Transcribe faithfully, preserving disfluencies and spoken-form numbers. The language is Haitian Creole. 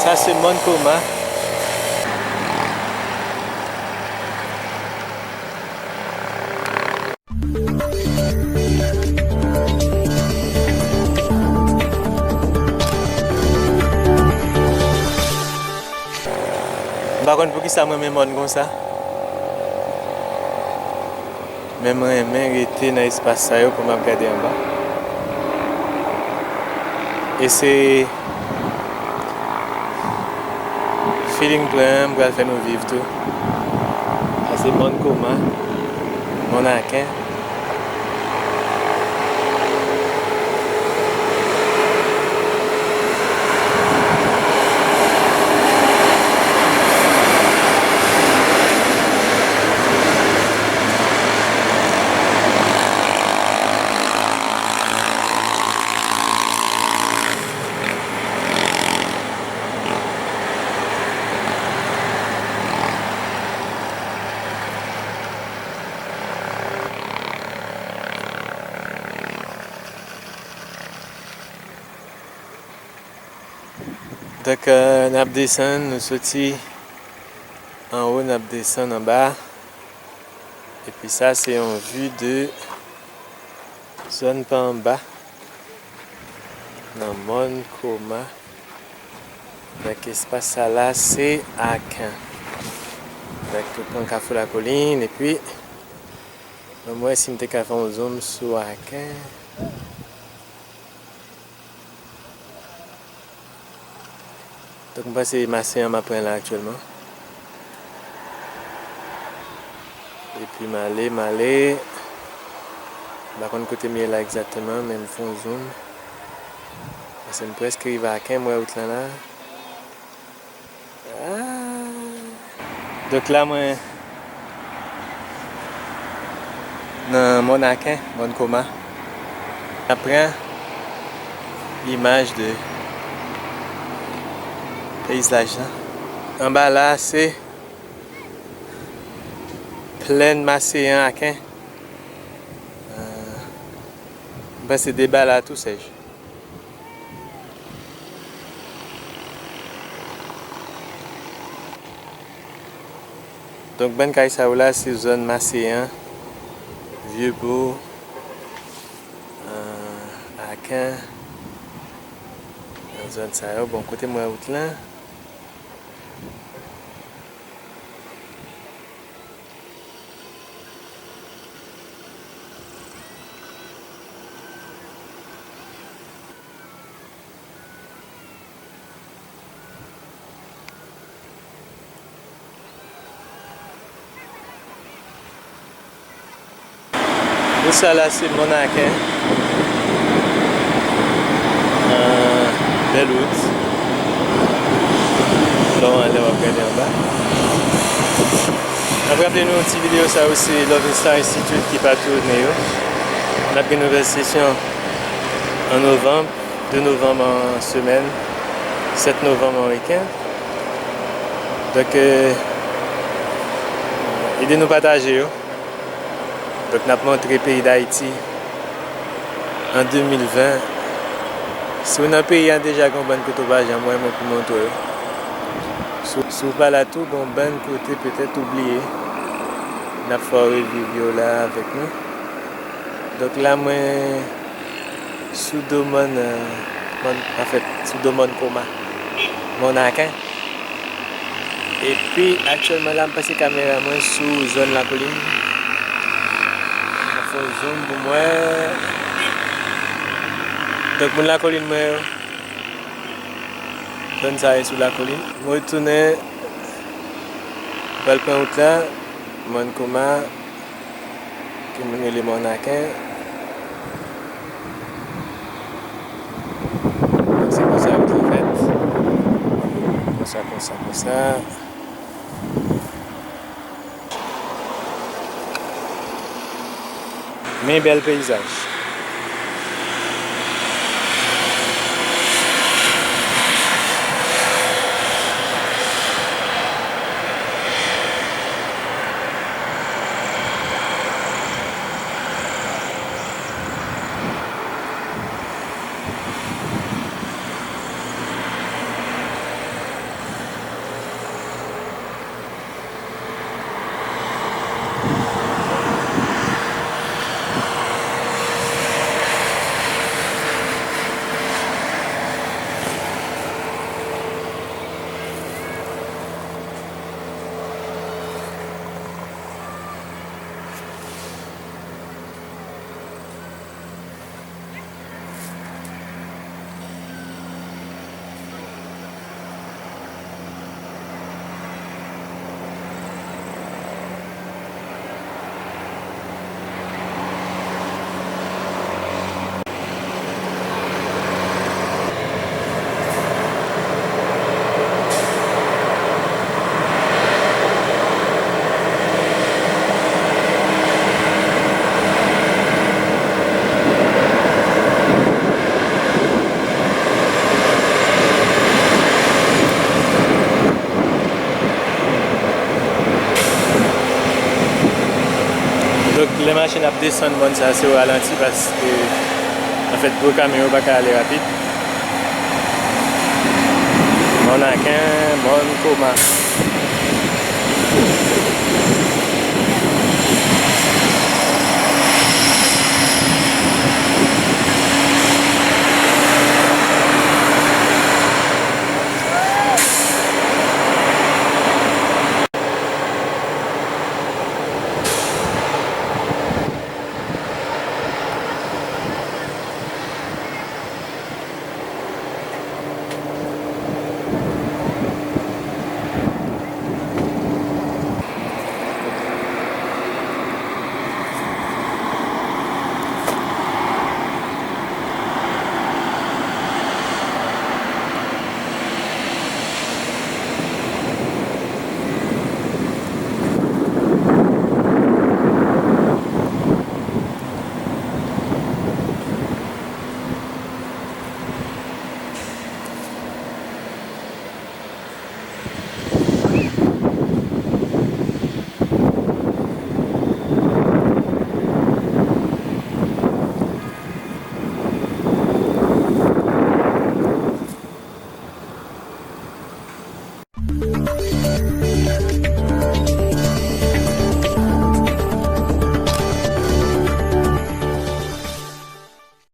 Sa se Mòn Koma. M pa konn poukisa m renmen mòn konsa. Men m renmen rete nan espas sa yo pou m ap gade anba. E se feeling pran an m pral fè nou viv tou. Sa se Mòn Koma, Mòn Aken. Donk, euh, n ap desann, nou soti anwo, n ap desann anba. Epi sa, se yon vi de zòn pa anba, nan Mòn Koma. Donk, espas sa la, se Aken. Donk, nou pran Kafou Lakolin, epi, ban m wè si m te ka fè yon zoom sou Aken. Donk, m panse Maseyan m ap pran la aktyèlman. Epi m ale, m ale. M pa konn kote m ye la egzakteman, men m fè yon zoom. Paske m prèske rive Aken, m wè wout lan la. Ah. Donk la, mwen nan Mòn Aken, Mòn Koma. N ap pran imaj de peyizaj lan. Anba la, se plèn Maseyan Aken. Euh, m panse deba la tou, Sèj. Donk, bann kay sa yo la, se zòn Maseyan, Vyebo, euh, Aken, nan zòn sa yo. Bon, kote m wè wout lan. Wout sa la, se Mòn Aken. Euh, bèl wout. Lè w anlè, w ap gade anba. N ap raple nou, ti videyo sa yo, se Love Star Institute ki patwone yo. N ap gen nouvèl sesyon an novanm, de novanm an semèn, sèt novanm an wikenn. Donk, euh, ede nou pataje yo. Donk, n ap montre peyi Dayiti an de mil ven. Si w nan peyi a deja, gen yon bann kote w pa janm wè, mwen pou montre w. Si, si w pa la tou, gen yon bann kote petèt ou bliye. N ap fè w reviv yo la avèk nou. Donk, la, mwen sou do mòn, euh, mòn, anfèt, sou do mòn Koma, Mòn Aken. Epi, aktyèlman la, m pase kamera mwen sou zòn Lakolin. M ap fè yon zoom pou mwen. Donk, moun Lakolin mwen yo, zòn sa e sou Lakolin. M retounen, m pral pran wout la, Mòn Koma, ke moun rele Mòn Aken. Donk, se konsa yo te fèt. Konsa, konsa, konsa. Men bèl peyizaj. Lè machin ap desann mòn sa, se o ralanti paske, anfèt, gwo kamyon yo pa ka ale rapid. Mòn Aken, mòn Koma.